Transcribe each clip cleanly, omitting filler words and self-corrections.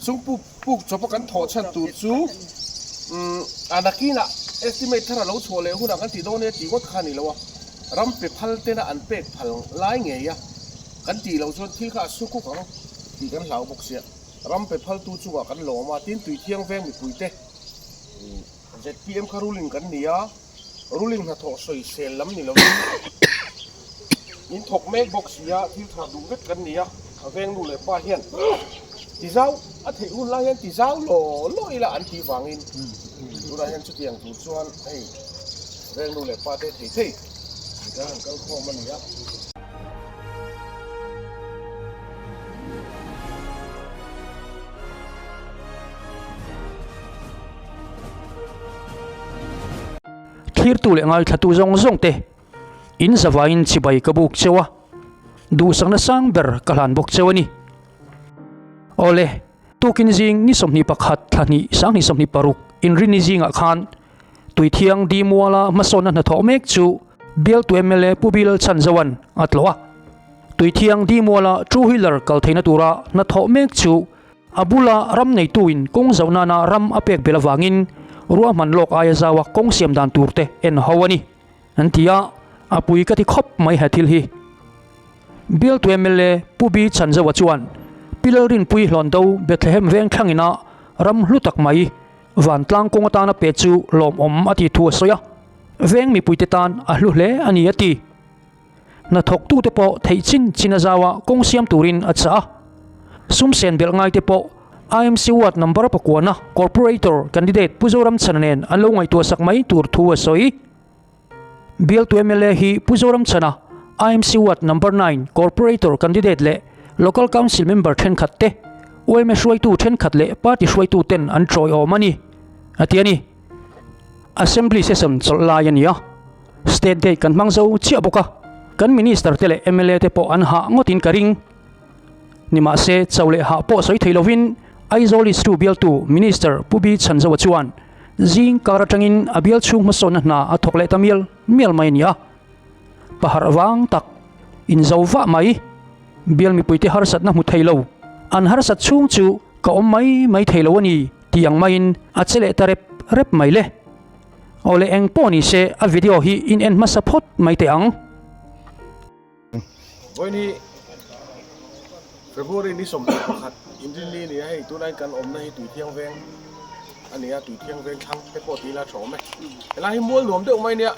Sum puk puk chawpa kan thawh chhan tur chu umm a nakinah estimate thar a lo chhuah leh hunah kan ti dawn e tih ngawt kha a ni lo a, ram pe phal tena an pek phal lai ngei a kan tih loh chuan thil kha a su kuk ang tih kan hlau bawk sia. Ram pe phaltu chungah kan lawm a, tin Tuithiang veng mipuite zpm kha ruling kan ni a, ruling hnathawh sawisel lam ni lovin in thawk mek bawk si a, thil tha duh vek kan ni a, a veng nu leh pa hian ti zau a theih hun lai hian ti zau law law ila an tih vangin tunah hian chutiang tur chuan hei veng nu leh pa te thei thei kan han kal khawm a ni a. Thlirtu leh ngaithlatu zawng zawng te in zavaiin chibai ka buk cheu a, duhsakna sang ber ka hlan bawk cheu a ni. Awle, tukin zing ni 21 thla hnih 2026 inrinni zingah khan Tuithiang Dimuala hmasawnna hnathawh mek chu bialtu mla Pu Bilal Chhanzoan a tlawh a. Tuithiang Dimuala two wheeler kal theihna tura hnathawh mek chu a bula ram neituin kawng zoh nana ram a pek belh avangin ruahman lawk aia zaua kawng siam dan tur te en ho a ni, an ti a, a pui ka ti khawp mai he thil hi. Bialtu mla Pu Bi Chhanzoa chuan Pi Lalrinpui Hlawnto Bethlehem Vengthlangina ram hlu tak mai Vantlang kawng atana pe chu lawmawm a tih thu a sawi a, veng mipuite tan a hlu hle a ni a ti. Hnathawktute pawh theih chin chin a zau a, kawng siam turin a chah a. Sum sen belh ngaite pawh IMC ward number pakuana Corporator candidate Pu Zoramchhana nen an lo ngaihtuah sak mai tur thu a sawi. Bialtu mla hi Pu Zoramchhana, IMC Ward Number 9 Corporator Candidate leh Local Council Member thenkhat te, yma hruaitu thenkhat leh party hruaitu ten an tawiawm a ni, a ti a ni. Assembly session chawlh lai a ni a, State Day kan hmang zo chiah bawk a, kan Minister te leh mla te pawh an hah ngawtin ka ring. Nimahse, chau leh hah pawh sawi thei lovin Aizawl East 2 bialtu Minister Pu B Chhanzoa chuan zing kar atangin a bial chhung hmasawnna hna a thawk leh ta mial mial mai a ni a. Paharh vang tak, inzo vah mai, bial mipuite harsatna hmu thei lo, an harsat chhung chu ka awm mai mai thei lo a ni tih ang maiin a che leh ta rep rep mai le. Aw le eng pawh ni se a video hi in en hmasa phawt mai teh ang. Vawiin hi February ni 21 inrinni a ni a, hei tunlai kan awmna hi Tuithiang veng a ni a, Tuithiang veng thlang te pawh tih ila tha awm e. Helai hi mual nuam deuh mai nia,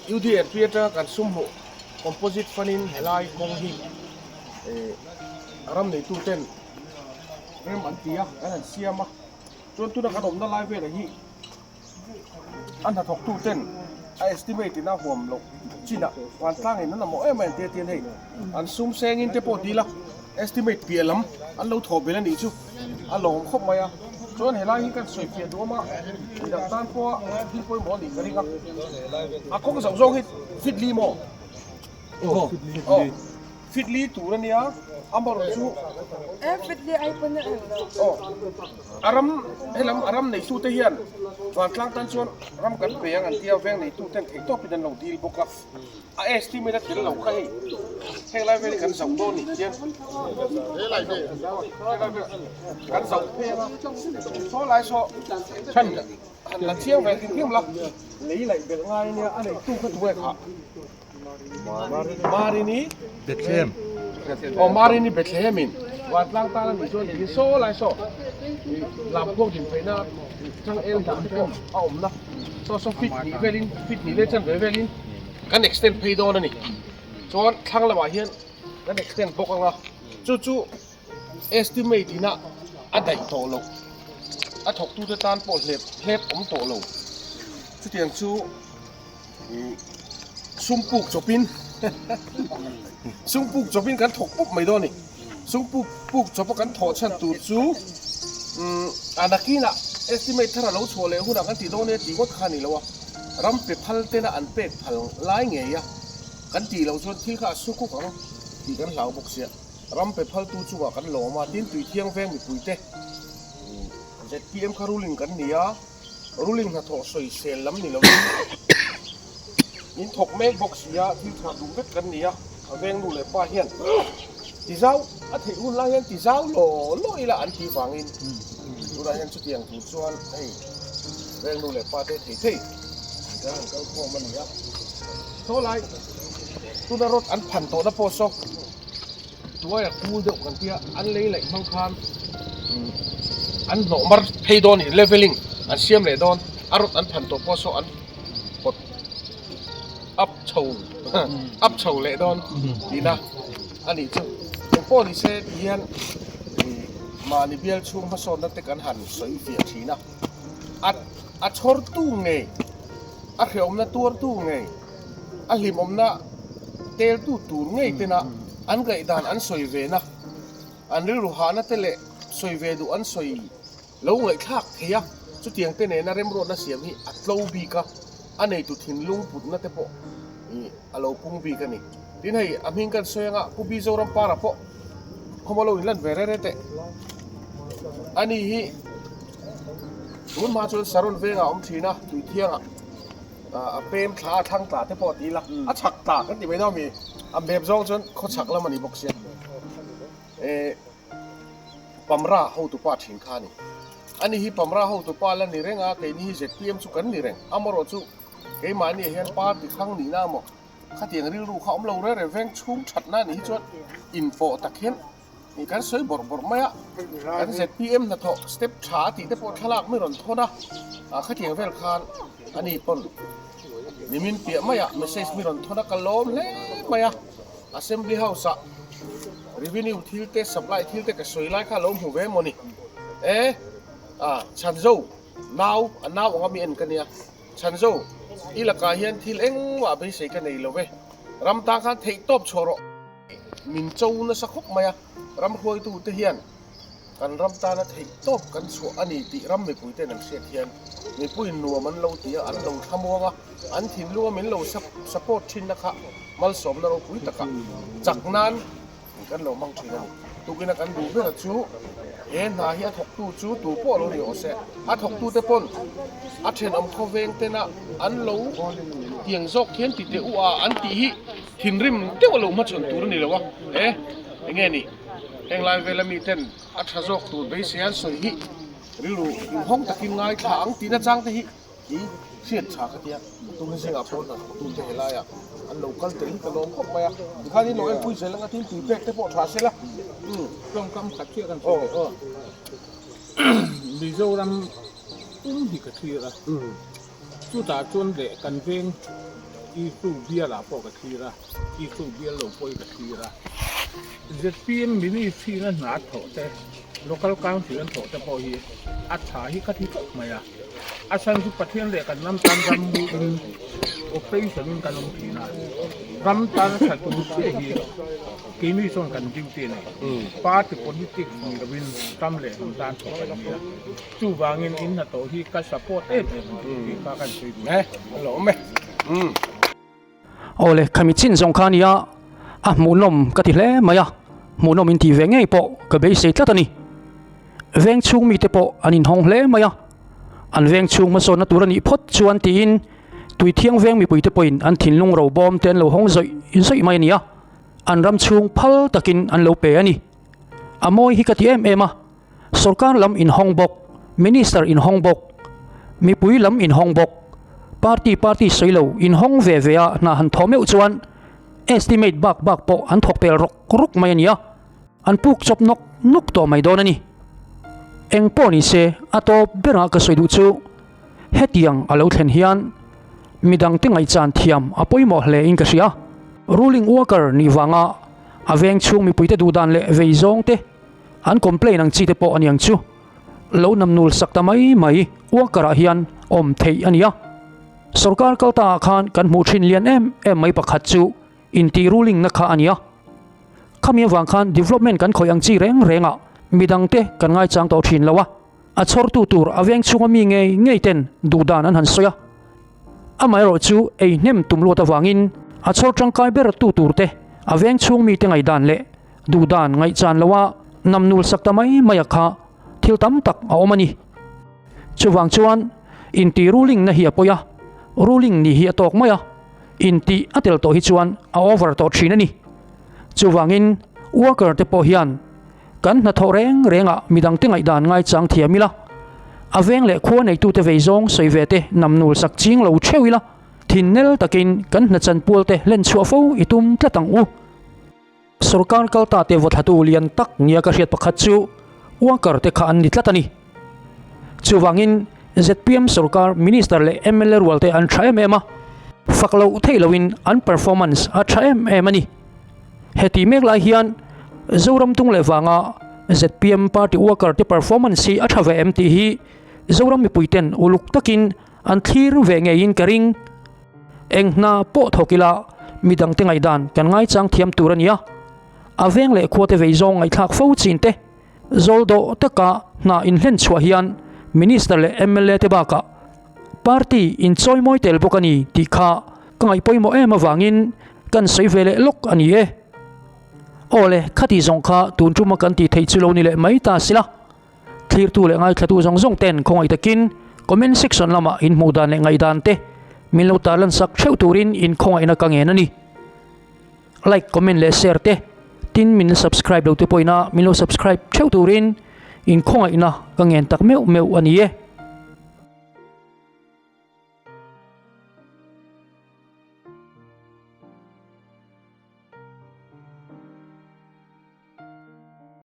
UDNP atanga kan sum hmuh composite fund in helai kawng hi ram neitu ten rem an ti a, kan han siam a, chuan tuna kan awmna lai velah hi A hnathawktu ten a estimate in a huam loh chinah vantlang in an mamawh em em tia tian hei an sum seng in te pawh dil a estimate piah lam an lo thawh belh a nih chu a lawm khawp mai a chuan helai hi kan sawi fiah duam a midang tan pawha thil pawimawh a nih ka ring a a kawng zawng zawng hi fit li maw aw fit li tur a nia amarawh chu aw. A ram, helam a ram neitute hian vantlang tan chuan ram kan pe ang an tia, veng neituten theihtawpin an lo dil bawk a, a estimate a tel lo kha hei, heng lai vel hi kan zauh dawn ni tian helai vel kan zauh phei ang a, saw lai saw han la chiang ve hrim hrim la, lei laih belh ngai ania a neitu kha tunge khah. Marini Bethlehem aw Marini Bethlehem in vantlang tan a nih chuan ti saw lai saw lam pawh din theihna chang el dah te pawh a awmna saw saw fit nih velin fit nih leh chanve velin kan extend phei dawn a ni chuan thlang lamah hian kan extend bawk ang a chu chu estimate ina a daih tawh loh a thawktute tan pawh hlep hlep awm tawh lo chutiang chu. Sum puk chawpin sum puk chawpin kan thawk pup mai dawn a ni. Sum puk puk chawpa kan thawh chhan tur chu a nakinah estimate thar a lo chhuah leh hunah kan ti dawn e tih ngawt kha a ni lo a, ram pe phal tena an pek phal lai ngei a kan tih loh chuan thil kha a su kuk ang tih kan hlau bawk sia. Ram pe phaltu chungah kan lawm a, tin Tuithiang veng mipuite zpm kha ruling kan ni a. Ruling hnathawh sawisel lam ni lovin in thawk mek bawk si a, thil tha duh vek kan ni a, a veng nu leh pa hian Tizau a theih hun lai hian tizau law law ila an tih vangin tunah hian chutiang tur chuan hei veng nu leh pa te thei thei kan han kal khawm a ni a. Saw lai tuna rod an phan tawhna pawh saw tuaia kul deuh kan tia an lei laih hmang khan an hnawh mar phei dawn in leveling an siam leh dawn a rod an phan tawh pawh saw an pawt up chho up chho leh dawn tihna a nih chu. Eng pawh ni se ti hian mahni bial chhung hmasawnna te kan han sawi fiah thin a, a a chhawrtu ngei, a hrehawmna tuartu ngei, a hlimawmna teltu tur ngei tena an ngaihdan an sawi ve na, an rilru hahna te leh sawi ve duh an sawi Lo ngaihthlak thei a, chutiang te nena remruatna siam hi a tlo bik a, a neitu thinlung putna te pawh ih a lo pung bik a ni. Tin hei a hming kan sawi anga Pu Bi Zoram Para pawh khawma lo inlan ve re re teh. Ani hi tun hma chuan Saron vengah a awm thin a, Tuithiangah a pem thla a thlang tla te pawh a ti ila, a chhak tla kan ti mai dawn mi, a mep zawng chuan khawchhak lam a ni bawk sia. Eh. Pamra hotupa thin kha a ni. Ani hi Pamra hotupa la ni reng a, keini hi zpm chu kan ni reng. Amarawh chu keimahni ah hian party thlang nihna emaw khatiang rilru kha awm lo reng reng veng chhung thatna a nih hi chuan inpawh tak hian ih kan sawi bawrh bawrh mai a. Kan zpm hnathawh step tha a tih te pawh thlalak mi rawn thawn a, ah khatiang vel khan ani pawn nimin piah maiah message mi rawn thawn a, ka lawm hle mai a. Assembly House ah Revenue thil te supply thil te ka sawi lai kha lo hmu ve maw ni? E ah Chhanzo nau a nau anga mi en ka nia Chhanzo i lakah hian thil engmah beisei ka nei lo ve ram tan khan theih tawp chhuah rawh. Min cho nasa khawp mai a ram hruaitu te hian Kan ram tana theih tawp kan chhuah a ni tih ram mipuite'n an hriat hian mipuiin nuam an lo ti a, an lo thlamuang a, an thinlunga min lo support thinna kha malsawmna ropui takah chak nan kan lo hmang thin a ni. Tukina kan duh ber chu he hna hi a thawktu chu tu pawh lo ni awh se, a thawktute pawn a thenawm khawveng tena an lo tiang zawk hian ti teh u a an tih hi thinrim deuh a lo hmachhawn tur a ni lo a, e enge ni? Heng lai vela miten a tha zawk tur beisei an sawi hi rilru inhawng takin ngaithla ang tihna chang te hi hi hriat tha ka tia. Tuna zingah pawh hna thawktute helaiah an lo kal tel hi ka lawm khawp mai a. Tikhan in lo enpui zel anga tin tui pek te pawh tha se la. Tawngkam khat chiah kan sawi leh. Mizoram pum hi ka thlir a. Chutah chuan leh kan veng Isu bialah pawh ka thlir a, Isu bial lo pawh hi ka thlir a. Zpm Ministry-na hna a thawh te, Local Council an thawh te pawh hi a tha hi ka ti khawp mai a. A chhan chu Pathian leh kan ram tan ram muin operation-in kan awm thin a, ram tana tha tur chiah hi keini chuan kan duty a ni. Party politics ni lovin ram leh hnam tan thawh kan ni a. Chuvangin in hnathawh hi ka support em em a ni tih kha kan sawi duh e. A lo awm e. Umm. Awle, khami chin zawng kha nia a hmuhnawm ka ti hle mai a, hmuhnawm in tih ve ngei pawh ka beisei tlat a ni. Veng chhung mite pawh an inhawng hle mai a, an veng chhung hmasawnna tur a nih phawt chuan tiin Tuithiang veng mipuite pawhin an thinlung ro bawm te an lo hawng zawih zawih mai a ni a, an ram chhung phal takin an lo pe a ni. A mawi hi ka ti em em a. Sorkar lam inhawng bawk, Minister inhawng bawk, mipui lam inhawng bawk, party party sawi lo inhawng ve ve a hna han thawh meuh chuan estimate bak bak pawh an thawk pel rawk rawk mai a ni a, an puk chawp nawk nawk tawh mai dawn a ni. Eng pawh ni se a tawp berah ka sawi duh chu hetiang a lo thlen hian midangte ngaihchan thiam a pawimawh hle in ka hria. Ruling worker nih vanga a veng chhung mipuite duhdan leh vei zawngte An complain ang chi te pawh a niang chu. Lo namnul sak ta mai mai worker ah hian awm theih a nia. Sorkar kal ta ah khan kan hmuh thin lian em em mai pakhat chu intih ruling na kha a nia. Khami avang khan development kan khawih ang chi reng reng ah midang te kan ngaichang tawh thin lo a. A chhawrtu tur a veng chhunga mi ngei ngei ten duh dan an han sawi a. Amaherawh chu ei hnem tum luat avangin a chhawr tangkai ber tu tur te a veng chhung mite ngaihdan leh duhdan ngaihchan loa namnul sak ta mai mai a kha thil tam tak a awm a ni. Chuvang chuan intih ruling na hi a pawi a, ruling nih hi a tawk mai a, intih a tel tawh hi chuan a over tawh thin a ni. Chuvangin. Worker te pawh hian kan hnathawh reng rengah midangte ngaihdan ngaichang thiam ila, a veng leh khua neitute vei zawng sawi ve te namnul sak ching lo theuh ila, thinnel takin kan hnachan pualte hlen chhuah fo i tum tlat ang u. Sorkar kalta te vawthlatu lian tak nia ka hriat pakhat chu worker te kha an ni tlat a ni. Chuvangin zpm sorkar minister leh mla rual te an tha em em a, fak loh theih loin an performance a tha em em a ni. Heti mek lai hian Zoram tung leh vanga zpm party worker te performance hi a tha ve em tih hi Zoram mipui ten uluk takin an thlir ve ngeiin ka ring. Eng hna pawh thawk ila midangte ngaihdan kan ngaichang thiam tur a ni a, a veng leh khuate vei zawng ngaihthlak fo chin te, zawl dawh taka hna inhlen chhuah hian Minister leh mla te bakah party inchawi mawi tel bawk a ni tih kha ka ngaih pawimawh em avangin kan sawi ve leh lawk a ni e. Aw le, khati zawng kha tun tuma kan tih theih chu lo ni leh mai ta sila. Thlirtu leh ngaithlatu zawng zawng ten khawngaih takin comment section lamah in hmuh dan leh ngaihdan te min lo tarlan sak theuh turin in khawngaihna ka ngen a ni. Like, comment leh share te tin min subscribe lo te pawhin a min lo subscribe theuh turin in khawngaihna ka ngen tak meuh meuh a ni e.